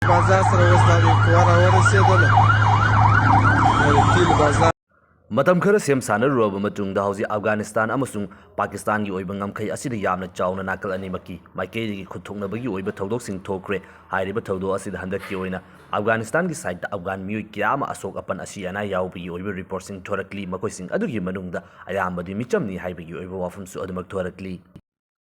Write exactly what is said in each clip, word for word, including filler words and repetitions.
بازار سره وسلامي کوارا ورسېدله. کیل بازار. ꯃꯇꯝ ꯈꯔ ꯁꯦꯝ ꯁꯥꯟꯅꯔꯨꯔꯕ ꯃꯇꯨꯡꯗ ꯍꯧꯖꯤꯛ ꯑꯐꯒꯥꯅꯤꯁꯇꯥꯟ ꯑꯃꯁꯨꯡ ꯄꯥꯀꯤꯁꯇꯥꯟꯒꯤ ꯑꯣꯏꯕ ꯉꯝꯈꯩ ꯑꯁꯤꯗ ꯌꯥꯝꯅ ꯆꯥꯎꯅ ꯅꯥꯀꯜ ꯑꯅꯤꯃꯛꯀꯤ ꯃꯥꯏꯀꯩꯗꯒꯤ ꯈꯨꯠ ꯊꯣꯛꯅꯕꯒꯤ ꯑꯣꯏꯕ ꯊꯧꯗꯣꯛꯁꯤꯡ ꯊꯣꯛꯈ꯭ꯔꯦ꯫ ꯍꯥꯏꯔꯤꯕ ꯊꯧꯗꯣꯛ ꯑꯁꯤꯗ ꯍꯟꯗꯛꯀꯤ ꯑꯣꯏꯅ ꯑꯐꯒꯥꯅꯤꯁꯇꯥꯟꯒꯤ ꯁꯥꯏꯠꯇ ꯑꯐꯒꯥꯟ ꯃꯤꯑꯣꯏ ꯀꯌꯥ ꯑꯃ ꯑꯁꯣꯛ ꯑꯄꯟ ꯑꯁꯤ ꯑꯅꯥ ꯌꯥꯎꯕꯒꯤ ꯑꯣꯏꯕ ꯔꯤꯄꯣꯔꯠꯁꯤꯡ ꯊꯣꯔꯛꯂꯤ꯫ ꯃꯈꯣꯏꯁꯤꯡ ꯑꯗꯨꯒꯤ ꯃꯅꯨꯡꯗ ꯑꯌꯥꯝꯕꯗꯤ ꯃꯤꯆꯝꯅꯤ ꯍꯥꯏꯕꯒꯤ ꯑꯣꯏꯕ ꯋꯥꯐꯝꯁꯨ ꯑꯗꯨꯃꯛ ꯊꯣꯔꯛꯂꯤ꯫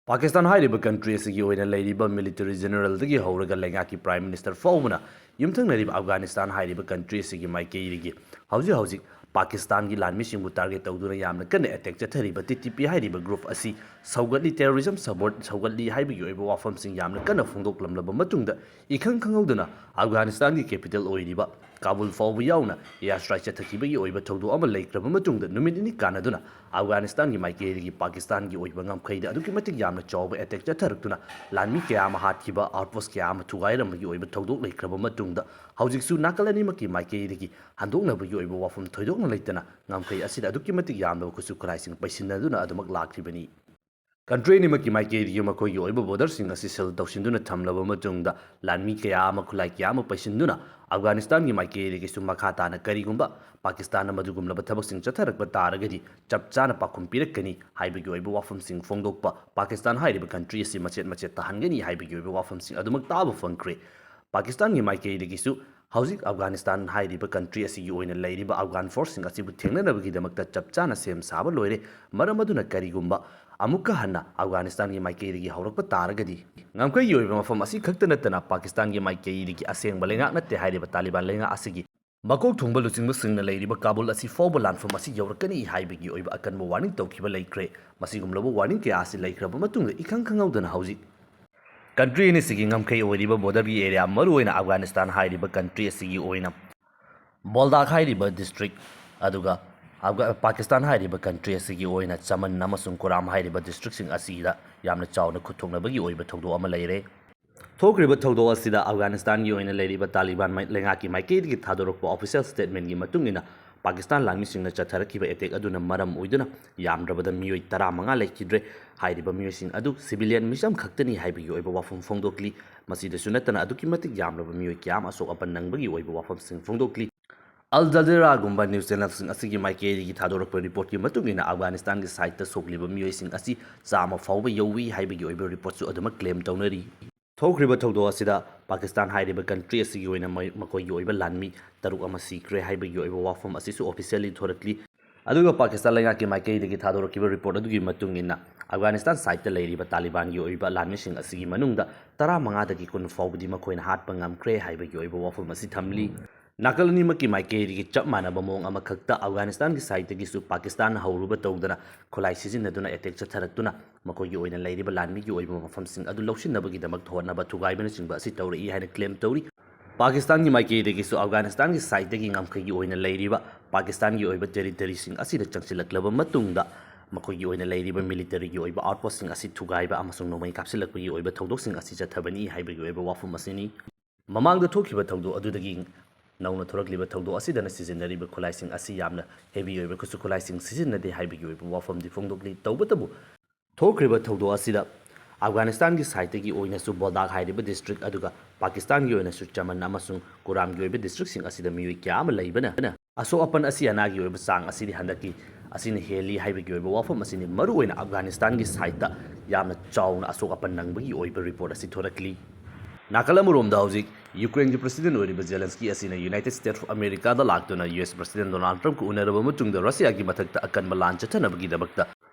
ꯄꯥꯀꯤꯁꯇꯥꯟ ꯍꯥꯏꯔꯤꯕ ꯀꯟꯇ꯭ꯔꯤ ꯑꯁꯤꯒꯤ ꯑꯣꯏꯅ ꯂꯩꯔꯤꯕ ꯃꯤꯂꯤꯇꯔꯤ ꯖꯦꯅꯔꯦꯜꯗꯒꯤ ꯍꯧꯔꯒ ꯂꯩꯉꯥꯛꯀꯤ ꯄ꯭ꯔꯥꯏꯝ ꯃꯤꯅꯤꯁꯇꯔ ꯐꯥꯎꯕꯅ ꯌꯨꯝꯊꯪꯅꯔꯤꯕ ꯑꯐꯒꯥꯅꯤꯁꯇꯥꯟ ꯍꯥꯏꯔꯤꯕ ꯀꯟꯇ꯭ꯔꯤ ꯑꯁꯤꯒꯤ ꯃꯥꯏꯀꯩꯗꯒꯤ ꯍꯧꯖꯤꯛ ꯍꯧꯖꯤꯛ ꯄꯥꯀꯤꯁꯇꯥꯟꯒꯤ ꯂꯥꯟꯃꯤꯁꯤꯡꯕꯨ ꯇꯥꯔꯒꯦꯠ ꯇꯧꯗꯨꯅ ꯌꯥꯝꯅ ꯀꯟꯅ ꯑꯦꯇꯦꯛ ꯆꯠꯊꯔꯤꯕ ꯇꯤ ꯇꯤ ꯄꯤ ꯍꯥꯏꯔꯤꯕ ꯒ꯭ꯔꯨꯞ ꯑꯁꯤ ꯁꯧꯒꯠꯂꯤ, ꯇꯦꯔꯣꯔꯤꯖꯝ ꯁꯄꯣꯔꯠ ꯁꯧꯒꯠꯂꯤ ꯍꯥꯏꯕꯒꯤ ꯑꯣꯏꯕ ꯋꯥꯐꯝꯁꯤꯡ ꯌꯥꯝꯅ ꯀꯟꯅ ꯐꯣꯡꯗꯣꯛꯂꯝꯂꯕ ꯃꯇꯨꯡꯗ, ꯏꯈꯪ ꯈꯪꯍꯧꯗꯅ ꯑꯐꯒꯥꯅꯤꯁꯇꯥꯟꯒꯤ ꯀꯦꯄꯤꯇꯦꯜ ꯑꯣꯏꯔꯤꯕ ꯀꯥꯕꯨꯜ ꯐꯥꯎꯕ ꯌꯥꯎꯅ ꯑꯦꯌꯥꯔ ꯁ꯭ꯇ꯭ꯔꯥꯏꯛ ꯆꯠꯊꯈꯤꯕꯒꯤ ꯑꯣꯏꯕ ꯊꯧꯗꯣꯛ ꯑꯃ ꯂꯩꯈ꯭ꯔꯕ ꯃꯇꯨꯡꯗ, ꯅꯨꯃꯤꯠ ꯅꯤꯅꯤ ꯀꯥꯟꯅꯗꯨꯅ ꯑꯐꯒꯥꯅꯤꯁꯇꯥꯟꯒꯤ ꯃꯥꯏꯀꯩꯗꯒꯤ ꯄꯥꯀꯤꯁꯇꯥꯟꯒꯤ ꯑꯣꯏꯕ ꯉꯝꯈꯩꯗ ꯑꯗꯨꯛꯀꯤ ꯃꯇꯤꯛ ꯌꯥꯝꯅ ꯆꯥꯎꯕ ꯑꯦꯇꯦꯛ ꯆꯠꯊꯔꯛꯇꯨꯅ ꯂꯥꯟꯃꯤ ꯀꯌꯥ ꯑꯃ ꯍꯥꯠꯈꯤꯕ, ꯑꯥꯎꯠꯄꯣꯁ ꯀꯌꯥ ꯑꯃ ꯊꯨꯒꯥꯏꯔꯝꯕꯒꯤ ꯑꯣꯏꯕ ꯊꯧꯗꯣꯛ ꯂꯩꯈ꯭ꯔꯕ ꯃꯇꯨꯡꯗ, ꯍꯧꯖꯤꯛꯁꯨ ꯅꯥꯀꯜ ꯑꯅꯤꯃꯛꯀꯤ ꯃꯥꯏꯀꯩꯗꯒꯤ ꯍꯟꯗꯣꯛꯅꯕꯒꯤ ꯑꯣꯏꯕ ꯋꯥꯐꯝ ꯊꯣꯏꯗꯣꯛꯅ ꯂꯩꯇꯅ ꯉꯝꯈꯩ ꯑꯁꯤꯗ ꯑꯗꯨꯛꯀꯤ ꯃꯇꯤꯛ ꯌꯥꯝꯂꯕ ꯈꯨꯠꯁꯨ ꯈꯨꯠꯂꯥꯏꯁꯤꯡ ꯄꯩꯁꯤꯟꯅꯗꯨꯅ ꯑꯗꯨꯃꯛ ꯂꯥꯛꯈꯤꯕꯅꯤ꯫ ꯀꯟꯇ꯭ꯔꯤ ꯑꯅꯤꯃꯛꯀꯤ ꯃꯥꯏꯀꯩꯗꯒꯤ ꯃꯈꯣꯏꯒꯤ ꯑꯣꯏꯕ ꯕꯣꯔꯗꯔꯁꯤꯡ ꯑꯁꯤ ꯁꯤꯜ ꯇꯧꯁꯤꯟꯗꯨꯅ ꯊꯝꯂꯕ ꯃꯇꯨꯡꯗ, ꯂꯥꯟꯃꯤ ꯀꯌꯥ ꯑꯃ, ꯈꯨꯠꯂꯥꯏ ꯀꯌꯥ ꯑꯃ ꯄꯩꯁꯤꯟꯗꯨꯅ ꯑꯐꯒꯥꯅꯤꯁꯇꯥꯟꯒꯤ ꯃꯥꯏꯀꯩꯗꯒꯤꯁꯨ ꯃꯈꯥ ꯇꯥꯅ ꯀꯔꯤꯒꯨꯝꯕ ꯄꯥꯀꯤꯁꯇꯥꯟꯅ ꯃꯗꯨꯒꯨꯝꯂꯕ ꯊꯕꯛꯁꯤꯡ ꯆꯠꯊꯔꯛꯄ ꯇꯥꯔꯒꯗꯤ ꯆꯞ ꯆꯥꯅ ꯄꯥꯎꯈꯨꯝ ꯄꯤꯔꯛꯀꯅꯤ ꯍꯥꯏꯕꯒꯤ ꯑꯣꯏꯕ ꯋꯥꯐꯝꯁꯤꯡ ꯐꯣꯡꯗꯣꯛꯄ, ꯄꯥꯀꯤꯁꯇꯥꯟ ꯍꯥꯏꯔꯤꯕ ꯀꯟꯇ꯭ꯔꯤ ꯑꯁꯤ ꯃꯆꯦꯠ ꯃꯆꯦꯠ ꯇꯥꯍꯟꯒꯅꯤ ꯍꯥꯏꯕꯒꯤ ꯑꯣꯏꯕ ꯋꯥꯐꯝꯁꯤꯡ ꯑꯗꯨꯃꯛ ꯇꯥꯕ ꯐꯪꯈ꯭ꯔꯦ꯫ ꯄꯥꯀꯤꯁꯇꯥꯟꯒꯤ ꯃꯥꯏꯀꯩꯗꯒꯤꯁꯨ ꯍꯧꯖꯤꯛ ꯑꯐꯒꯥꯅꯤꯁꯇꯥꯟ ꯍꯥꯏꯔꯤꯕ ꯀꯟꯇ꯭ꯔꯤ ꯑꯁꯤꯒꯤ ꯑꯣꯏꯅ ꯂꯩꯔꯤꯕ ꯑꯐꯒꯥꯟ ꯐꯣꯔꯁꯁꯤꯡ ꯑꯁꯤꯕꯨ ꯊꯦꯡꯅꯅꯕꯒꯤꯗꯃꯛꯇ ꯆꯞ ꯆꯥꯅ ꯁꯦꯝ ꯁꯥꯕ ꯂꯣꯏꯔꯦ꯫ ꯃꯔꯝ ꯑꯗꯨꯅ ꯀꯔꯤꯒꯨꯝꯕ ꯑꯃꯨꯛꯀ ꯍꯟꯅ ꯑꯐꯒꯥꯅꯤꯁꯇꯥꯟꯒꯤ ꯃꯥꯏꯀꯩꯗꯒꯤ ꯍꯧꯔꯛꯄ ꯇꯥꯔꯒꯗꯤ, ꯉꯝꯈꯩꯒꯤ ꯑꯣꯏꯕ ꯃꯐꯝ ꯑꯁꯤ ꯈꯛꯇ ꯅꯠꯇꯅ ꯄꯥꯀꯤꯁꯇꯥꯟꯒꯤ ꯃꯥꯏꯀꯩꯗꯒꯤ ꯑꯁꯦꯡꯕ ꯂꯩꯉꯥꯛ ꯅꯠꯇꯦ ꯍꯥꯏꯔꯤꯕ ꯇꯥꯂꯤꯕꯥꯟ ꯂꯩꯉꯥꯛ ꯑꯁꯤꯒꯤ ꯃꯀꯣꯛ ꯊꯣꯡꯕ ꯂꯨꯆꯤꯡꯕꯁꯤꯡꯅ ꯂꯩꯔꯤꯕ ꯀꯥꯕꯨꯜ ꯑꯁꯤ ꯐꯥꯎꯕ ꯂꯥꯟꯐꯝ ꯑꯁꯤ ꯌꯧꯔꯛꯀꯅꯤ ꯍꯥꯏꯕꯒꯤ ꯑꯣꯏꯕ ꯑꯀꯟꯕ ꯋꯥꯔꯅꯤꯡ ꯇꯧꯈꯤꯕ ꯂꯩꯈ꯭ꯔꯦ꯫ ꯃꯁꯤꯒꯨꯝꯂꯕ ꯋꯥꯔꯅꯤꯡ ꯀꯌꯥ ꯑꯁꯤ ꯂꯩꯈ꯭ꯔꯕ ꯃꯇꯨꯡꯗ, ꯏꯈꯪ ꯈꯪꯍꯧꯗꯅ ꯍꯧꯖꯤꯛ ꯀꯟꯇ꯭ꯔꯤ ꯑꯅꯤꯁꯤꯒꯤ ꯉꯝꯈꯩ ꯑꯣꯏꯔꯤꯕ ꯕꯣꯔꯗꯔꯒꯤ ꯑꯦꯔꯤꯌꯥ, ꯃꯔꯨꯑꯣꯏꯅ ꯑꯐꯒꯥꯅꯤꯁꯇꯥꯟ ꯍꯥꯏꯔꯤꯕ ꯀꯟꯇ꯭ꯔꯤ ꯑꯁꯤꯒꯤ ꯑꯣꯏꯅ ꯕꯣꯜꯗꯥꯛ ꯍꯥꯏꯔꯤꯕ ꯗꯤꯁꯇ꯭ꯔꯤꯛ, ꯑꯗꯨꯒ ꯑꯐꯒ-, ꯄꯥꯀꯤꯁꯇꯥꯟ ꯍꯥꯏꯔꯤꯕ ꯀꯟꯇ꯭ꯔꯤ ꯑꯁꯤꯒꯤ ꯑꯣꯏꯅ ꯆꯃꯟ ꯑꯃꯁꯨꯡ ꯀꯨꯔꯥꯝ ꯍꯥꯏꯔꯤꯕ ꯗꯤꯁꯇ꯭ꯔꯤꯛꯁꯤꯡ ꯑꯁꯤꯗ ꯌꯥꯝꯅ ꯆꯥꯎꯅ ꯈꯨꯠ ꯊꯣꯛꯅꯕꯒꯤ ꯑꯣꯏꯕ ꯊꯧꯗꯣꯛ ꯑꯃ ꯂꯩꯔꯦ꯫ ꯊꯣꯛꯈ꯭ꯔꯤꯕ ꯊꯧꯗꯣꯛ ꯑꯁꯤꯗ ꯑꯐꯒꯥꯅꯤꯁꯇꯥꯟꯒꯤ ꯑꯣꯏꯅ ꯂꯩꯔꯤꯕ ꯇꯥꯂꯤꯕꯥꯟ ꯃꯥꯏ-, ꯂꯩꯉꯥꯛꯀꯤ ꯃꯥꯏꯀꯩꯗꯒꯤ ꯊꯥꯗꯣꯔꯛꯄ ꯑꯣꯐꯤꯁꯤꯌꯦꯜ ꯁ꯭ꯇꯦꯠꯃꯦꯟꯒꯤ ꯃꯇꯨꯡ ꯏꯟꯅ, ꯄꯥꯀꯤꯁꯇꯥꯟ ꯂꯥꯟꯃꯤꯁꯤꯡꯅ ꯆꯠꯊꯔꯛꯈꯤꯕ ꯑꯦꯇꯦꯛ ꯑꯗꯨꯅ ꯃꯔꯝ ꯑꯣꯏꯗꯨꯅ ꯌꯥꯝꯗ꯭ꯔꯕꯗ ꯃꯤꯑꯣꯏ ꯇꯔꯥꯃꯉꯥ ꯂꯩꯈꯤꯗ꯭ꯔꯦ꯫ ꯍꯥꯏꯔꯤꯕ ꯃꯤꯑꯣꯏꯁꯤꯡ ꯑꯗꯨ ꯁꯤꯚꯤꯂꯤꯌꯟ ꯃꯤꯆꯝ ꯈꯛꯇꯅꯤ ꯍꯥꯏꯕꯒꯤ ꯑꯣꯏꯕ ꯋꯥꯐꯝ ꯐꯣꯡꯗꯣꯛꯂꯤ꯫ ꯃꯁꯤꯗꯁꯨ ꯅꯠꯇꯅ ꯑꯗꯨꯛꯀꯤ ꯃꯇꯤꯛ ꯌꯥꯝꯂꯕ ꯃꯤꯑꯣꯏ ꯀꯌꯥ ꯑꯃ ꯑꯁꯣꯛ ꯑꯄꯟ ꯅꯪꯕꯒꯤ ꯑꯣꯏꯕ ꯋꯥꯐꯝꯁꯤꯡ ꯐꯣꯡꯗꯣꯛꯂꯤ꯫ ꯑꯜ ꯖꯖꯤꯔꯥꯒꯨꯝꯕ ꯅ꯭ꯌꯨꯁ ꯆꯦꯅꯦꯜꯁꯤꯡ ꯑꯁꯤꯒꯤ ꯃꯥꯏꯀꯩꯗꯒꯤ ꯊꯥꯗꯣꯔꯛꯄ ꯔꯤꯄꯣꯔꯠꯀꯤ ꯃꯇꯨꯡ ꯏꯟꯅ, ꯑꯐꯒꯥꯅꯤꯁꯇꯥꯟꯒꯤ ꯁꯥꯏꯠꯇ ꯁꯣꯛꯂꯤꯕ ꯃꯤꯑꯣꯏꯁꯤꯡ ꯑꯁꯤ ꯆꯥꯝꯃ ꯐꯥꯎꯕ ꯌꯧꯏ ꯍꯥꯏꯕꯒꯤ ꯑꯣꯏꯕ ꯔꯤꯄꯣꯔꯠꯁꯨ ꯑꯗꯨꯃꯛ ꯀ꯭ꯂꯦꯝ ꯇꯧꯅꯔꯤ꯫ ꯊꯣꯛꯈ꯭ꯔꯤꯕ ꯊꯧꯗꯣꯛ ꯑꯁꯤꯗ ꯄꯥꯀꯤꯁꯇꯥꯟ ꯍꯥꯏꯔꯤꯕ ꯀꯟꯇ꯭ꯔꯤ ꯑꯁꯤꯒꯤ ꯑꯣꯏꯅ ꯃꯈꯣꯏꯒꯤ ꯑꯣꯏꯕ ꯂꯥꯟꯃꯤ ꯇꯔꯨꯛ ꯑꯃ ꯁꯤꯈ꯭ꯔꯦ ꯍꯥꯏꯕꯒꯤ ꯑꯣꯏꯕ ꯋꯥꯐꯝ ꯑꯁꯤꯁꯨ ꯑꯣꯐꯤꯁꯤꯌꯦꯜꯂꯤ ꯊꯣꯔꯛꯂꯤ꯫ ꯑꯗꯨꯒ ꯄꯥꯀꯤꯁꯇꯥꯟ ꯂꯩꯉꯥꯛꯀꯤ ꯃꯥꯏꯀꯩꯗꯒꯤ ꯊꯥꯗꯣꯔꯛꯈꯤꯕ ꯔꯤꯄꯣꯔꯠ ꯑꯗꯨꯒꯤ ꯃꯇꯨꯡ ꯏꯟꯅ, ꯑꯐꯒꯥꯅꯤꯁꯇꯥꯟ ꯁꯥꯏꯠꯇ ꯂꯩꯔꯤꯕ ꯇꯥꯂꯤꯕꯥꯟꯒꯤ ꯑꯣꯏꯕ ꯂꯥꯟꯃꯤꯁꯤꯡ ꯑꯁꯤꯒꯤ ꯃꯅꯨꯡꯗ ꯇꯔꯥꯃꯉꯥꯗꯒꯤ ꯀꯨꯟ ꯐꯥꯎꯕꯗꯤ ꯃꯈꯣꯏꯅ ꯍꯥꯠꯄ ꯉꯝꯈ꯭ꯔꯦ ꯍꯥꯏꯕꯒꯤ ꯑꯣꯏꯕ ꯋꯥꯐꯝ ꯑꯁꯤ ꯊꯝꯂꯤ꯫ ꯅꯥꯀꯜ ꯑꯅꯤꯃꯛꯀꯤ ꯃꯥꯏꯀꯩꯗꯒꯤ ꯆꯞ ꯃꯥꯟꯅꯕ ꯃꯑꯣꯡ ꯑꯃꯈꯛꯇ ꯑꯐꯒꯥꯅꯤꯁꯇꯥꯟꯒꯤ ꯁꯥꯏꯠꯇꯒꯤꯁꯨ ꯄꯥꯀꯤꯁꯇꯥꯟꯅ ꯍꯧꯔꯨꯕ ꯇꯧꯗꯅ ꯈꯨꯠꯂꯥꯏ ꯁꯤꯖꯤꯟꯅꯗꯨꯅ ꯑꯦꯇꯦꯛ ꯆꯠꯊꯔꯛꯇꯨꯅ ꯃꯈꯣꯏꯒꯤ ꯑꯣꯏꯅ ꯂꯩꯔꯤꯕ ꯂꯥꯟꯃꯤꯒꯤ ꯑꯣꯏꯕ ꯃꯐꯝꯁꯤꯡ ꯑꯗꯨ ꯂꯧꯁꯤꯟꯅꯕꯒꯤꯗꯃꯛ ꯍꯣꯠꯅꯕ ꯊꯨꯒꯥꯏꯕꯅꯆꯤꯡꯕ ꯑꯁꯤ ꯇꯧꯔꯛꯏ ꯍꯥꯏꯅ ꯀ꯭ꯂꯦꯝ ꯇꯧꯔꯤ꯫ ꯄꯥꯀꯤꯁꯇꯥꯟꯒꯤ ꯃꯥꯏꯀꯩꯗꯒꯤꯁꯨ ꯑꯐꯒꯥꯅꯤꯁꯇꯥꯟꯒꯤ ꯁꯥꯏꯠꯇꯒꯤ ꯉꯝꯈꯩꯒꯤ ꯑꯣꯏꯅ ꯂꯩꯔꯤꯕ ꯄꯥꯀꯤꯁꯇꯥꯟꯒꯤ ꯑꯣꯏꯕ ꯇꯦꯔꯤꯇꯔꯤꯁꯤꯡ ꯑꯁꯤꯗ ꯆꯪꯁꯤꯜꯂꯛꯂꯕ ꯃꯇꯨꯡꯗ ꯃꯈꯣꯏꯒꯤ ꯑꯣꯏꯅ ꯂꯩꯔꯤꯕ ꯃꯤꯂꯤꯇꯔꯤꯒꯤ ꯑꯣꯏꯕ ꯑꯥꯎꯠꯄꯣꯁꯁꯤꯡ ꯑꯁꯤ ꯊꯨꯒꯥꯏꯕ ꯑꯃꯁꯨꯡ ꯅꯣꯡꯃꯩ ꯀꯥꯞꯁꯤꯜꯂꯛꯄꯒꯤ ꯑꯣꯏꯕ ꯊꯧꯗꯣꯛꯁꯤꯡ ꯑꯁꯤ ꯆꯠꯊꯕꯅꯤ ꯍꯥꯏꯕꯒꯤ ꯑꯣꯏꯕ ꯋꯥꯐꯝ ꯑꯁꯤꯅꯤ꯫ ꯃꯃꯥꯡꯗ ꯊꯣꯛꯈꯤꯕ ꯊꯧꯗꯣꯛ ꯑꯗꯨꯗꯒꯤ ꯅꯧꯅ ꯊꯣꯔꯛꯂꯤꯕ ꯊꯧꯗꯣꯛ ꯑꯁꯤꯗꯅ ꯁꯤꯖꯤꯟꯅꯔꯤꯕ ꯈꯨꯠꯂꯥꯏꯁꯤꯡ ꯑꯁꯤ ꯌꯥꯝꯅ ꯍꯦꯚꯤ ꯑꯣꯏꯕ ꯈꯨꯠꯁꯨ ꯈꯨꯠꯂꯥꯏꯁꯤꯡ ꯁꯤꯖꯤꯟꯅꯗꯦ ꯍꯥꯏꯕꯒꯤ ꯑꯣꯏꯕ ꯋꯥꯐꯝꯗꯤ ꯐꯣꯡꯗꯣꯛꯂꯤ꯫ ꯇꯧꯕꯇꯕꯨ ꯊꯣꯛꯈ꯭ꯔꯤꯕ ꯊꯧꯗꯣꯛ ꯑꯁꯤꯗ ꯑꯐꯒꯥꯅꯤꯁꯇꯥꯟꯒꯤ ꯁꯥꯏꯠꯇꯒꯤ ꯑꯣꯏꯅꯁꯨ ꯕꯣꯜꯗꯥꯛ ꯍꯥꯏꯔꯤꯕ ꯗꯤꯁꯇ꯭ꯔꯤꯛ ꯑꯗꯨꯒ ꯄꯥꯀꯤꯁꯇꯥꯟꯒꯤ ꯑꯣꯏꯅꯁꯨ ꯆꯃꯟ ꯑꯃꯁꯨꯡ ꯀꯨꯔꯥꯝꯒꯤ ꯑꯣꯏꯕ ꯗꯤꯁꯇ꯭ꯔꯤꯛꯁꯤꯡ ꯑꯁꯤꯗ ꯃꯤꯑꯣꯏ ꯀꯌꯥ ꯑꯃ ꯂꯩꯕꯅ ꯑꯁꯣꯛ ꯑꯄꯟ ꯑꯁꯤ ꯑꯅꯥꯒꯤ ꯑꯣꯏꯕ ꯆꯥꯡ ꯑꯁꯤꯗꯤ ꯍꯟꯗꯛꯀꯤ ꯑꯁꯤꯅ ꯍꯦꯜꯂꯤ ꯍꯥꯏꯕꯒꯤ ꯑꯣꯏꯕ ꯋꯥꯐꯝ ꯑꯁꯤꯅꯤ꯫ ꯃꯔꯨꯑꯣꯏꯅ ꯑꯐꯒꯥꯅꯤꯁꯇꯥꯟꯒꯤ ꯁꯥꯏꯠꯇ ꯌꯥꯝꯅ ꯆꯥꯎꯅ ꯑꯁꯣꯛ ꯑꯄꯟ ꯅꯪꯕꯒꯤ ꯑꯣꯏꯕ ꯔꯤꯄꯣꯔꯠ ꯑꯁꯤ ꯊꯣꯔꯛꯂꯤ꯫ ꯅꯥꯀꯜ ꯑꯃꯔꯣꯝꯗ ꯍꯧꯖꯤꯛ ꯌꯨꯀ꯭ꯔꯦꯟꯒꯤ ꯄ꯭ꯔꯁꯤꯗꯦꯟ ꯑꯣꯏꯔꯤꯕ ꯖꯦꯂꯦꯟꯁꯀꯤ ꯑꯁꯤꯅ ꯌꯨꯅꯥꯏꯇꯦꯗ ꯁ꯭ꯇꯦꯠ ꯑꯣꯐ ꯑꯃꯦꯔꯤꯀꯥꯗ ꯂꯥꯛꯇꯨꯅ ꯌꯨ ꯑꯦꯁ ꯄ꯭ꯔꯁꯤꯗꯦꯟ ꯗꯣꯅꯥꯜꯗ ꯇ꯭ꯔꯝꯞꯀ ꯎꯅꯔꯕ ꯃꯇꯨꯡꯗ ꯔꯁꯤꯌꯥꯒꯤ ꯃꯊꯛꯇ ꯑꯀꯟꯕ ꯂꯥꯟ ꯆꯠꯊꯅꯕꯒꯤꯗꯃꯛꯇ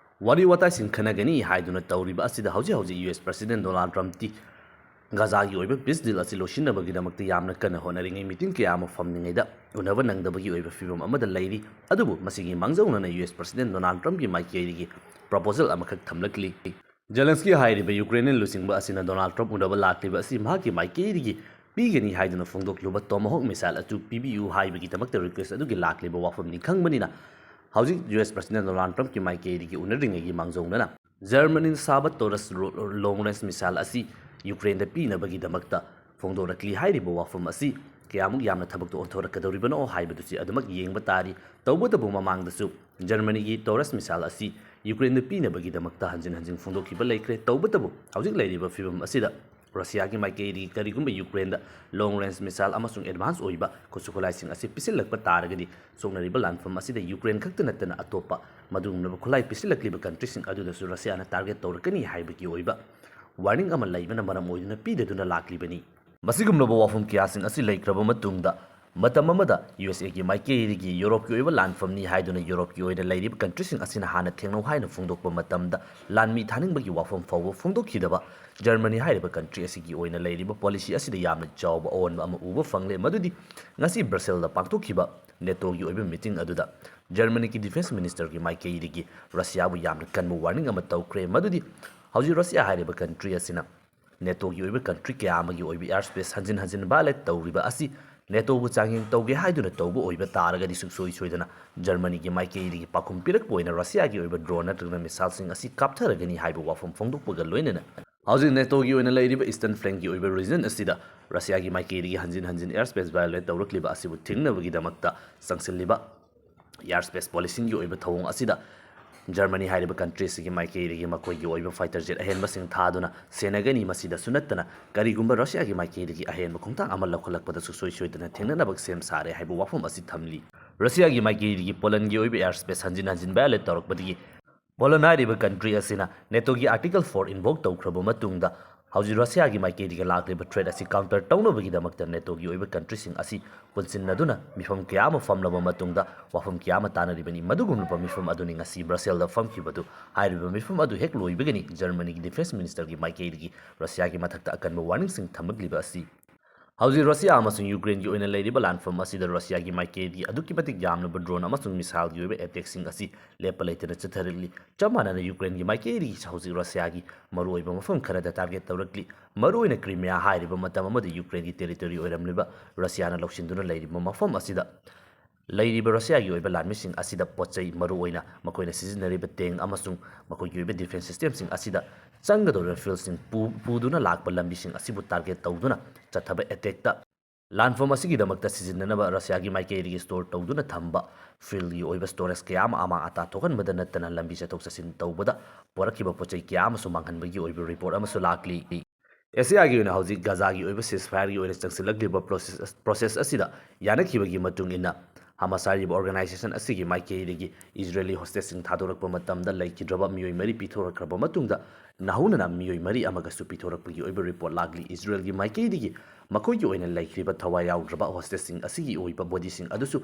ꯋꯥꯔꯤ ꯋꯥꯇꯥꯏꯁꯤꯡ ꯈꯟꯅꯒꯅꯤ ꯍꯥꯏꯗꯨꯅ ꯇꯧꯔꯤꯕ ꯑꯁꯤꯗ ꯍꯧꯖꯤꯛ ꯍꯧꯖꯤꯛ ꯌꯨ ꯑꯦꯁ ꯄ꯭ꯔꯁꯤꯗꯦꯟ ꯗꯣꯅꯥꯜꯗ ꯇ꯭ꯔꯝꯞꯇꯤ ꯒꯥꯖꯥꯒꯤ ꯑꯣꯏꯕ ꯄꯤꯁ ꯗꯤꯜ ꯑꯁꯤ ꯂꯣꯏꯁꯤꯟꯅꯕꯒꯤꯗꯃꯛꯇ ꯌꯥꯝꯅ ꯀꯟꯅ ꯍꯣꯠꯅꯔꯤꯉꯩ ꯃꯤꯇꯤꯡ ꯀꯌꯥ ꯑꯃ ꯐꯝꯂꯤꯉꯩꯗ ꯎꯅꯕ ꯅꯪꯗꯕꯒꯤ ꯑꯣꯏꯕ ꯐꯤꯕꯝ ꯑꯃꯗ ꯂꯩꯔꯤ꯫ ꯑꯗꯨꯕꯨ ꯃꯁꯤꯒꯤ ꯃꯥꯡꯖꯧꯅꯅ ꯌꯨ ꯑꯦꯁ ꯄ꯭ꯔꯁꯤꯗꯦꯟ ꯗꯣꯅꯥꯜꯗ ꯇ꯭ꯔꯝꯞꯀꯤ ꯃꯥꯏꯀꯩꯗꯒꯤ ꯄ꯭ꯔꯣꯄꯣꯖꯦꯜ ꯑꯃꯈꯛ ꯊꯝꯂꯛꯂꯤ꯫ ꯖꯦꯂꯦꯟꯁꯀꯤ ꯍꯥꯏꯔꯤꯕ ꯌꯨꯀ꯭ꯔꯦꯅꯤꯌꯟ ꯂꯨꯆꯤꯡꯕ ꯑꯁꯤꯅ ꯗꯣꯅꯥꯜꯗ ꯇ꯭ꯔꯝꯞ ꯎꯅꯕ ꯂꯥꯛꯂꯤꯕ ꯑꯁꯤ ꯃꯍꯥꯛꯀꯤ ꯃꯥꯏꯀꯩꯗꯒꯤ ꯄꯤꯒꯅꯤ ꯍꯥꯏꯗꯨꯅ ꯐꯣꯡꯗꯣꯛꯂꯨꯕ ꯇꯣꯃꯥꯍꯣꯛ ꯃꯤꯁꯥꯏꯜ ꯑꯗꯨ ꯄꯤꯕꯤꯌꯨ ꯍꯥꯏꯕꯒꯤꯗꯃꯛꯇ ꯔꯤꯀ꯭ꯋꯦꯁ ꯑꯗꯨꯒꯤ ꯂꯥꯛꯂꯤꯕ ꯋꯥꯐꯝꯅꯤ ꯈꯪꯕꯅꯤꯅ, ꯍꯧꯖꯤꯛ ꯌꯨ ꯑꯦꯁ ꯄ꯭ꯔꯁꯤꯗꯦꯟ ꯗꯣꯅꯥꯜꯗ ꯇ꯭ꯔꯝꯞꯀꯤ ꯃꯥꯏꯀꯩꯗꯒꯤ ꯎꯅꯗ꯭ꯔꯤꯉꯩꯒꯤ ꯃꯥꯡꯖꯧꯅꯅ ꯖꯔꯃꯅꯤꯅ ꯁꯥꯕ ꯇꯣꯔꯁ ꯂꯣꯡ ꯔꯦꯟꯖ ꯃꯤꯁꯥꯏꯜ ꯑꯁꯤ ꯌꯨꯀ꯭ꯔꯦꯟꯗ ꯄꯤꯅꯕꯒꯤꯗꯃꯛꯇ ꯐꯣꯡꯗꯣꯔꯛꯂꯤ꯫ ꯍꯥꯏꯔꯤꯕ ꯋꯥꯐꯝ ꯑꯁꯤ ꯀꯌꯥꯃꯨꯛ ꯌꯥꯝꯅ ꯊꯕꯛꯇꯣ ꯑꯣꯟꯊꯣꯔꯛꯀꯗꯧꯔꯤꯕꯅꯣ ꯍꯥꯏꯕꯗꯨꯁꯤ ꯑꯗꯨꯃꯛ ꯌꯦꯡꯕ ꯇꯥꯔꯤ꯫ ꯇꯧꯕꯇꯕꯨ ꯃꯃꯥꯡꯗꯁꯨ ꯖꯔꯃꯅꯤꯒꯤ ꯇꯣꯔꯁ ꯃꯤꯁꯥꯏꯜ ꯑꯁꯤ ꯌꯨꯀ꯭ꯔꯦꯟꯗ ꯄꯤꯅꯕꯒꯤꯗꯃꯛꯇ ꯍꯟꯖꯤꯟ ꯍꯟꯖꯤꯟ ꯐꯣꯡꯗꯣꯛꯈꯤꯕ ꯂꯩꯈ꯭ꯔꯦ꯫ ꯇꯧꯕꯇꯕꯨ ꯍꯧꯖꯤꯛ ꯂꯩꯔꯤꯕ ꯐꯤꯕꯝ ꯑꯁꯤꯗ ꯔꯁꯤꯌꯥꯒꯤ ꯃꯥꯏꯀꯩꯗꯒꯤ ꯀꯔꯤꯒꯨꯝꯕ ꯌꯨꯀ꯭ꯔꯦꯟꯗ ꯂꯣꯡ ꯔꯦꯟꯖ ꯃꯤꯁꯥꯏꯜ ꯑꯃꯁꯨꯡ ꯑꯦꯗꯚꯥꯟꯁ ꯑꯣꯏꯕ ꯈꯨꯠꯁꯨ ꯈꯨꯠꯂꯥꯏꯁꯤꯡ ꯑꯁꯤ ꯄꯤꯁꯤꯜꯂꯛꯄ ꯇꯥꯔꯒꯗꯤ ꯁꯣꯛꯅꯔꯤꯕ ꯂꯥꯟꯐꯝ ꯑꯁꯤꯗ ꯌꯨꯀ꯭ꯔꯦꯟ ꯈꯛꯇ ꯅꯠꯇꯅ ꯑꯇꯣꯞꯄ ꯃꯗꯨꯒꯨꯝꯂꯕ ꯈꯨꯠꯂꯥꯏ ꯄꯤꯁꯤꯜꯂꯛꯂꯤꯕ ꯀꯟꯇ꯭ꯔꯤꯁꯤꯡ ꯑꯗꯨꯗꯁꯨ ꯔꯁꯤꯌꯥꯅ ꯇꯥꯔꯒꯦꯠ ꯇꯧꯔꯛꯀꯅꯤ ꯍꯥꯏꯕꯒꯤ ꯑꯣꯏꯕ ꯋꯥꯔꯅꯤꯡ ꯑꯃ ꯂꯩꯕꯅ ꯃꯔꯝ ꯑꯣꯏꯗꯨꯅ ꯄꯤꯗꯗꯨꯅ ꯂꯥꯛꯂꯤꯕꯅꯤ꯫ ꯃꯁꯤꯒꯨꯝꯂꯕ ꯋꯥꯐꯝ ꯀꯌꯥꯁꯤꯡ ꯑꯁꯤ ꯂꯩꯈ꯭ꯔꯕ ꯃꯇꯨꯡꯗ, ꯃꯇꯝ ꯑꯃꯗ ꯌꯨ ꯑꯦꯁ ꯑꯦꯒꯤ ꯃꯥꯏꯀꯩꯗꯒꯤ ꯌꯨꯔꯣꯞꯀꯤ ꯑꯣꯏꯕ ꯂꯥꯟꯐꯝꯅꯤ ꯍꯥꯏꯗꯨꯅ ꯌꯨꯔꯣꯞꯀꯤ ꯑꯣꯏꯅ ꯂꯩꯔꯤꯕ ꯀꯟꯇ꯭ꯔꯤꯁꯤꯡ ꯑꯁꯤꯅ ꯍꯥꯟꯅ ꯊꯦꯡꯅꯧ ꯍꯥꯏꯅ ꯐꯣꯡꯗꯣꯛꯄ ꯃꯇꯝꯗ ꯂꯥꯟꯃꯤ ꯊꯥꯅꯤꯡꯕꯒꯤ ꯋꯥꯐꯝ ꯐꯥꯎꯕ ꯐꯣꯡꯗꯣꯛꯈꯤꯗꯕ ꯖꯔꯃꯅꯤ ꯍꯥꯏꯔꯤꯕ ꯀꯟꯇ꯭ꯔꯤ ꯑꯁꯤꯒꯤ ꯑꯣꯏꯅ ꯂꯩꯔꯤꯕ ꯄꯣꯂꯤꯁꯤ ꯑꯁꯤꯗ ꯌꯥꯝꯅ ꯆꯥꯎꯕ ꯑꯑꯣꯟꯕ ꯑꯃ ꯎꯕ ꯐꯪꯂꯦ꯫ ꯃꯗꯨꯗꯤ ꯉꯁꯤ ꯕ꯭ꯔꯁꯦꯜꯗ ꯄꯥꯡꯊꯣꯛꯈꯤꯕ ꯅꯦꯇꯣꯒꯤ ꯑꯣꯏꯕ ꯃꯤꯇꯤꯡ ꯑꯗꯨꯗ ꯖꯔꯃꯅꯤꯒꯤ ꯗꯤꯐꯦꯟꯁ ꯃꯤꯅꯤꯁꯇꯔꯒꯤ ꯃꯥꯏꯀꯩꯗꯒꯤ ꯔꯁꯤꯌꯥꯕꯨ ꯌꯥꯝꯅ ꯀꯟꯕ ꯋꯥꯔꯅꯤꯡ ꯑꯃ ꯇꯧꯈ꯭ꯔꯦ꯫ ꯃꯗꯨꯗꯤ ꯍꯧꯖꯤꯛ ꯔꯁꯤꯌꯥ ꯍꯥꯏꯔꯤꯕ ꯀꯟꯇ꯭ꯔꯤ ꯑꯁꯤꯅ ꯅꯦꯇꯣꯒꯤ ꯑꯣꯏꯕ ꯀꯟꯇ꯭ꯔꯤ ꯀꯌꯥ ꯑꯃꯒꯤ ꯑꯣꯏꯕ ꯑꯦꯌꯔ ꯁ꯭ꯄꯦꯁ ꯍꯟꯖꯤꯟ ꯍꯟꯖꯤꯟ ꯚꯥꯏꯑꯣꯂꯦꯠ ꯇꯧꯔꯤꯕ ꯑꯁꯤ ꯅꯦꯇꯣꯕꯨ ꯆꯥꯡꯌꯦꯡ ꯇꯧꯒꯦ ꯍꯥꯏꯗꯨꯅ ꯇꯧꯕ ꯑꯣꯏꯕ ꯇꯥꯔꯒꯗꯤ ꯁꯨꯡꯁꯣꯏ ꯁꯣꯏꯗꯅ ꯖꯔꯃꯅꯤꯒꯤ ꯃꯥꯏꯀꯩꯗꯒꯤ ꯄꯥꯎꯈꯨꯝ ꯄꯤꯔꯛꯄ ꯑꯣꯏꯅ ꯔꯁꯤꯌꯥꯒꯤ ꯑꯣꯏꯕ ꯗ꯭ꯔꯣꯟ ꯅꯠꯇ꯭ꯔꯒꯅ ꯃꯤꯁꯥꯏꯜꯁꯤꯡ ꯑꯁꯤ ꯀꯥꯞꯊꯔꯒꯅꯤ ꯍꯥꯏꯕ ꯋꯥꯐꯝ ꯐꯣꯡꯗꯣꯛꯄꯒ ꯂꯣꯏꯅꯅ ꯍꯧꯖꯤꯛ ꯅꯦꯇꯣꯒꯤ ꯑꯣꯏꯅ ꯂꯩꯔꯤꯕ ꯏꯁꯇꯔꯟ ꯐ꯭ꯂꯦꯡꯒꯤ ꯑꯣꯏꯕ ꯔꯤꯖꯟ ꯑꯁꯤꯗ ꯔꯁꯤꯌꯥꯒꯤ ꯃꯥꯏꯀꯩꯗꯒꯤ ꯍꯟꯖꯤꯟ ꯍꯟꯖꯤꯟ ꯑꯦꯌꯔ ꯁ꯭ꯄꯦꯁ ꯚꯥꯏꯑꯣꯂꯦꯠ ꯇꯧꯔꯛꯂꯤꯕ ꯑꯁꯤꯕꯨ ꯊꯤꯡꯅꯕꯒꯤꯗꯃꯛꯇ ꯆꯪꯁꯤꯜꯂꯤꯕ ꯑꯦꯌꯔ ꯁ꯭ꯄꯦꯁ ꯄꯣꯂꯤꯁꯤꯡꯒꯤ ꯑꯣꯏꯕ ꯊꯧꯑꯣꯡ ꯑꯁꯤꯗ ꯖꯔꯃꯅꯤ ꯍꯥꯏꯔꯤꯕ ꯀꯟꯇ꯭ꯔꯤ ꯑꯁꯤꯒꯤ ꯃꯥꯏꯀꯩꯗꯒꯤ ꯃꯈꯣꯏꯒꯤ ꯑꯣꯏꯕ ꯐꯥꯏꯇꯔ ꯖꯦꯠ ꯑꯍꯦꯟꯕꯁꯤꯡ ꯊꯥꯗꯨꯅ ꯁꯦꯟꯅꯒꯅꯤ꯫ ꯃꯁꯤꯗꯁꯨ ꯅꯠꯇꯅ ꯀꯔꯤꯒꯨꯝꯕ ꯔꯁꯤꯌꯥꯒꯤ ꯃꯥꯏꯀꯩꯗꯒꯤ ꯑꯍꯦꯟꯕ ꯈꯣꯡꯊꯥꯡ ꯑꯃ ꯂꯧꯈꯠꯂꯛꯄꯗ ꯁꯨꯡꯁꯣꯏ ꯁꯣꯏꯗꯅ ꯊꯦꯡꯅꯅꯕ ꯁꯦꯝ ꯁꯥꯔꯦ ꯍꯥꯏꯕ ꯋꯥꯐꯝ ꯑꯁꯤ ꯊꯝꯂꯤ꯫ ꯔꯁꯤꯌꯥꯒꯤ ꯃꯥꯏꯀꯩꯗꯒꯤ ꯄꯣꯂꯟꯒꯤ ꯑꯣꯏꯕ ꯑꯦꯌꯔ ꯁ꯭ꯄꯦꯁ ꯍꯟꯖꯤꯟ ꯍꯟꯖꯤꯟ ꯚꯥꯏꯑꯣꯂꯦꯠ ꯇꯧꯔꯛꯄꯗꯒꯤ ꯄꯣꯂꯟ ꯍꯥꯏꯔꯤꯕ ꯀꯟꯇ꯭ꯔꯤ ꯑꯁꯤꯅ ꯅꯦꯇꯣꯒꯤ ꯑꯥꯔꯇꯤꯀꯜ ꯐꯣꯔ ꯏꯟꯚꯣꯛ ꯇꯧꯈ꯭ꯔꯕ ꯃꯇꯨꯡꯗ ꯍꯧꯖꯤꯛ ꯔꯁꯤꯌꯥꯒꯤ ꯃꯥꯏꯀꯩꯗꯒꯤ ꯂꯥꯛꯂꯤꯕ ꯊ꯭ꯔꯦꯠ ꯑꯁꯤ ꯀꯥꯎꯟꯇꯔ ꯇꯧꯅꯕꯒꯤꯗꯃꯛꯇ ꯅꯦꯇꯣꯒꯤ ꯑꯣꯏꯕ ꯀꯟꯇ꯭ꯔꯤꯁꯤꯡ ꯑꯁꯤ ꯄꯨꯟꯁꯤꯟꯅꯗꯨꯅ ꯃꯤꯐꯝ ꯀꯌꯥ ꯑꯃ ꯐꯝꯂꯕ ꯃꯇꯨꯡꯗ ꯋꯥꯐꯝ ꯀꯌꯥ ꯑꯃ ꯇꯥꯅꯔꯤꯕꯅꯤ꯫ ꯃꯗꯨꯒꯨꯝꯂꯕ ꯃꯤꯐꯝ ꯑꯗꯨꯅꯤ ꯉꯁꯤ ꯕ꯭ꯔꯁꯦꯜꯗ ꯐꯝꯈꯤꯕꯗꯨ꯫ ꯍꯥꯏꯔꯤꯕ ꯃꯤꯐꯝ ꯑꯗꯨ ꯍꯦꯛ ꯂꯣꯏꯕꯒꯅꯤ ꯖꯔꯃꯅꯤꯒꯤ ꯗꯤꯐꯦꯟꯁ ꯃꯤꯅꯤꯁꯇꯔꯒꯤ ꯃꯥꯏꯀꯩꯗꯒꯤ ꯔꯁꯤꯌꯥꯒꯤ ꯃꯊꯛꯇ ꯑꯀꯟꯕ ꯋꯥꯔꯅꯤꯡꯁꯤꯡ ꯊꯝꯂꯛꯂꯤꯕ ꯑꯁꯤ꯫ ꯍꯧꯖꯤꯛ ꯔꯁꯤꯌꯥ ꯑꯃꯁꯨꯡ ꯌꯨꯀ꯭ꯔꯦꯟꯒꯤ ꯑꯣꯏꯅ ꯂꯩꯔꯤꯕ ꯂꯥꯟꯐꯝ ꯑꯁꯤꯗ ꯔꯁꯤꯌꯥꯒꯤ ꯃꯥꯏꯀꯩꯗꯒꯤ ꯑꯗꯨꯛꯀꯤ ꯃꯇꯤꯛ ꯌꯥꯝꯂꯕ ꯗ꯭ꯔꯣꯟ ꯑꯃꯁꯨꯡ ꯃꯤꯁꯥꯏꯜꯒꯤ ꯑꯣꯏꯕ ꯑꯦꯇꯦꯛꯁꯤꯡ ꯑꯁꯤ ꯂꯦꯞꯄ ꯂꯩꯇꯅ ꯆꯠꯊꯔꯛꯂꯤ꯫ ꯆꯞ ꯃꯥꯟꯅꯅ ꯌꯨꯀ꯭ꯔꯦꯟꯒꯤ ꯃꯥꯏꯀꯩꯗꯒꯤ ꯍꯧꯖꯤꯛ ꯔꯁꯤꯌꯥꯒꯤ ꯃꯔꯨꯑꯣꯏꯕ ꯃꯐꯝ ꯈꯔꯗ ꯇꯥꯔꯒꯦꯠ ꯇꯧꯔꯛꯂꯤ꯫ ꯃꯔꯨꯑꯣꯏꯅ ꯀ꯭ꯔꯤꯃꯤꯌꯥ ꯍꯥꯏꯔꯤꯕ ꯃꯇꯝ ꯑꯃꯗ ꯌꯨꯀ꯭ꯔꯦꯟꯒꯤ ꯇꯦꯔꯤꯇꯣꯔꯤ ꯑꯣꯏꯔꯝꯂꯤꯕ ꯔꯁꯤꯌꯥꯅ ꯂꯧꯁꯤꯟꯗꯨꯅ ꯂꯩꯔꯤꯕ ꯃꯐꯝ ꯑꯁꯤꯗ ꯂꯩꯔꯤꯕ ꯔꯁꯤꯌꯥꯒꯤ ꯑꯣꯏꯕ ꯂꯥꯟꯃꯤꯁꯤꯡ ꯑꯁꯤꯗ ꯄꯣꯠ ꯆꯩ, ꯃꯔꯨꯑꯣꯏꯅ ꯃꯈꯣꯏꯅ ꯁꯤꯖꯤꯟꯅꯔꯤꯕ ꯇꯦꯡ ꯑꯃꯁꯨꯡ ꯃꯈꯣꯏꯒꯤ ꯑꯣꯏꯕ ꯗꯤꯐꯦꯟꯁ ꯁꯤꯁꯇꯦꯝꯁꯤꯡ ꯑꯁꯤꯗ ꯆꯪꯒꯗꯧꯔꯤꯕ ꯐꯤꯜꯁꯤꯡ ꯄꯨ-, ꯄꯨꯗꯨꯅ ꯂꯥꯛꯄ ꯂꯝꯕꯤꯁꯤꯡ ꯑꯁꯤꯕꯨ ꯇꯥꯔꯒꯦꯠ ꯇꯧꯗꯨꯅ ꯆꯠꯊꯕ ꯑꯦꯇꯦꯛꯇ ꯂꯥꯟꯐꯝ ꯑꯁꯤꯒꯤꯗꯃꯛꯇ ꯁꯤꯖꯤꯟꯅꯅꯕ ꯔꯁꯤꯌꯥꯒꯤ ꯃꯥꯏꯀꯩꯗꯒꯤ ꯁ꯭ꯇꯣꯔ ꯇꯧꯗꯨꯅ ꯊꯝꯕ ꯐꯤꯜꯒꯤ ꯑꯣꯏꯕ ꯁ꯭ꯇꯣꯔꯦꯖ ꯀꯌꯥ ꯑꯃ ꯑꯃꯥꯡ ꯑꯇꯥ ꯊꯣꯛꯍꯟꯕꯗ ꯅꯠꯇꯅ ꯂꯝꯕꯤ ꯆꯠꯊꯣꯛ ꯆꯠꯁꯤꯟ ꯇꯧꯕꯗ ꯄꯣꯔꯛꯈꯤꯕ ꯄꯣꯠ ꯆꯩ ꯀꯌꯥ ꯑꯃꯁꯨ ꯃꯥꯡꯍꯟꯕꯒꯤ ꯑꯣꯏꯕ ꯔꯤꯄꯣꯔꯠ ꯑꯃꯁꯨ ꯂꯥꯛꯂꯤ꯫ ꯑꯦꯁꯤꯌꯥꯒꯤ ꯑꯣꯏꯅ ꯍꯧꯖꯤꯛ ꯒꯥꯖꯥꯒꯤ ꯑꯣꯏꯕ ceasefire-ꯒꯤ ꯑꯣꯏꯅ ꯆꯪꯁꯤꯜꯂꯛꯂꯤꯕ ꯄ꯭ꯔꯣꯁꯦꯁ, ꯄ꯭ꯔꯣꯁꯦꯁ ꯑꯁꯤꯗ ꯌꯥꯅꯈꯤꯕꯒꯤ ꯃꯇꯨꯡ ꯏꯟꯅ ꯍꯃꯥꯁ ꯍꯥꯏꯔꯤꯕ ꯑꯣꯔꯒꯅꯥꯏꯖꯦꯁꯟ ꯑꯁꯤꯒꯤ ꯃꯥꯏꯀꯩꯗꯒꯤ ꯏꯖꯔꯦꯂꯤ ꯍꯣꯁꯇꯦꯖꯁꯤꯡ ꯊꯥꯗꯣꯔꯛꯄ ꯃꯇꯝꯗ ꯂꯩꯈꯤꯗ꯭ꯔꯕ ꯃꯤꯑꯣꯏ ꯃꯔꯤ ꯄꯤꯊꯣꯔꯛꯈ꯭ꯔꯕ ꯃꯇꯨꯡꯗ ꯅꯧꯍꯧꯅꯅ ꯃꯤꯑꯣꯏ ꯃꯔꯤ ꯑꯃꯒꯁꯨ ꯄꯤꯊꯣꯔꯛꯄꯒꯤ ꯑꯣꯏꯕ ꯔꯤꯄꯣꯔꯠ ꯂꯥꯛꯂꯤ꯫ ꯏꯖꯔꯦꯜꯒꯤ ꯃꯥꯏꯀꯩꯗꯒꯤ ꯃꯈꯣꯏꯒꯤ ꯑꯣꯏꯅ ꯂꯩꯈ꯭ꯔꯤꯕ ꯊꯋꯥꯏ ꯌꯥꯎꯗ꯭ꯔꯕ ꯍꯣꯁꯇꯦꯖꯁꯤꯡ ꯑꯁꯤꯒꯤ ꯑꯣꯏꯕ ꯕꯣꯗꯤꯁꯤꯡ ꯑꯗꯨꯁꯨ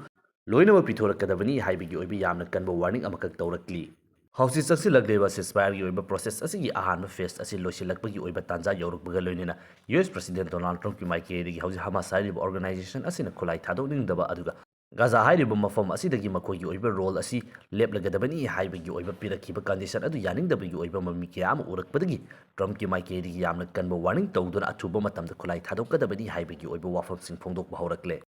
ꯂꯣꯏꯅꯃꯛ ꯄꯤꯊꯣꯔꯛꯀꯗꯕꯅꯤ ꯍꯥꯏꯕꯒꯤ ꯑꯣꯏꯕ ꯌꯥꯝꯅ ꯀꯟꯕ ꯋꯥꯔꯅꯤꯡ ꯑꯃꯈꯛ ꯇꯧꯔꯛꯂꯤ꯫ ꯍꯧꯖꯤꯛ ꯆꯪꯁꯤꯜꯂꯛꯂꯤꯕ ceasefire-ꯒꯤ ꯑꯣꯏꯕ ꯄ꯭ꯔꯣꯁꯦꯁ ꯑꯁꯤꯒꯤ ꯑꯍꯥꯟꯕ ꯐꯦꯁ ꯑꯁꯤ ꯂꯣꯏꯁꯤꯜꯂꯛꯄꯒꯤ ꯑꯣꯏꯕ ꯇꯥꯟꯖꯥ ꯌꯧꯔꯛꯄꯒ ꯂꯣꯏꯅꯅ ꯌꯨ ꯑꯦꯁ ꯄ꯭ꯔꯁꯤꯗꯦꯟ ꯗꯣꯅꯥꯜꯗ ꯇ꯭ꯔꯝꯞꯀꯤ ꯃꯥꯏꯀꯩꯗꯒꯤ ꯍꯧꯖꯤꯛ ꯍꯃꯥꯁ ꯍꯥꯏꯔꯤꯕ ꯑꯣꯔꯒꯅꯥꯏꯖꯦꯁꯟ ꯑꯁꯤꯅ ꯈꯨꯠꯂꯥꯏ ꯊꯥꯗꯣꯛꯅꯤꯡꯗꯕ ꯑꯗꯨꯒ ꯒꯥꯖꯥ ꯍꯥꯏꯔꯤꯕ ꯃꯐꯝ ꯑꯁꯤꯗꯒꯤ ꯃꯈꯣꯏꯒꯤ ꯑꯣꯏꯕ ꯔꯣꯜ ꯑꯁꯤ ꯂꯦꯞꯂꯒꯗꯕꯅꯤ ꯍꯥꯏꯕꯒꯤ ꯑꯣꯏꯕ ꯄꯤꯔꯛꯈꯤꯕ ꯀꯟꯗꯤꯁꯟ ꯑꯗꯨ ꯌꯥꯅꯤꯡꯗꯕꯒꯤ ꯑꯣꯏꯕ ꯃꯃꯤ ꯀꯌꯥ ꯑꯃ ꯎꯔꯛꯄꯗꯒꯤ ꯇ꯭ꯔꯝꯞꯀꯤ ꯃꯥꯏꯀꯩꯗꯒꯤ ꯌꯥꯝꯅ ꯀꯟꯕ ꯋꯥꯔꯅꯤꯡ ꯇꯧꯗꯨꯅ ꯑꯊꯨꯕ ꯃꯇꯝꯗ ꯈꯨꯠꯂꯥꯏ ꯊꯥꯗꯣꯛꯀꯗꯕꯅꯤ ꯍꯥꯏꯕꯒꯤ ꯑꯣꯏꯕ ꯋꯥꯐꯝꯁꯤꯡ ꯐꯣꯡꯗꯣꯛꯄ ꯍꯧꯔꯛꯂꯦ꯫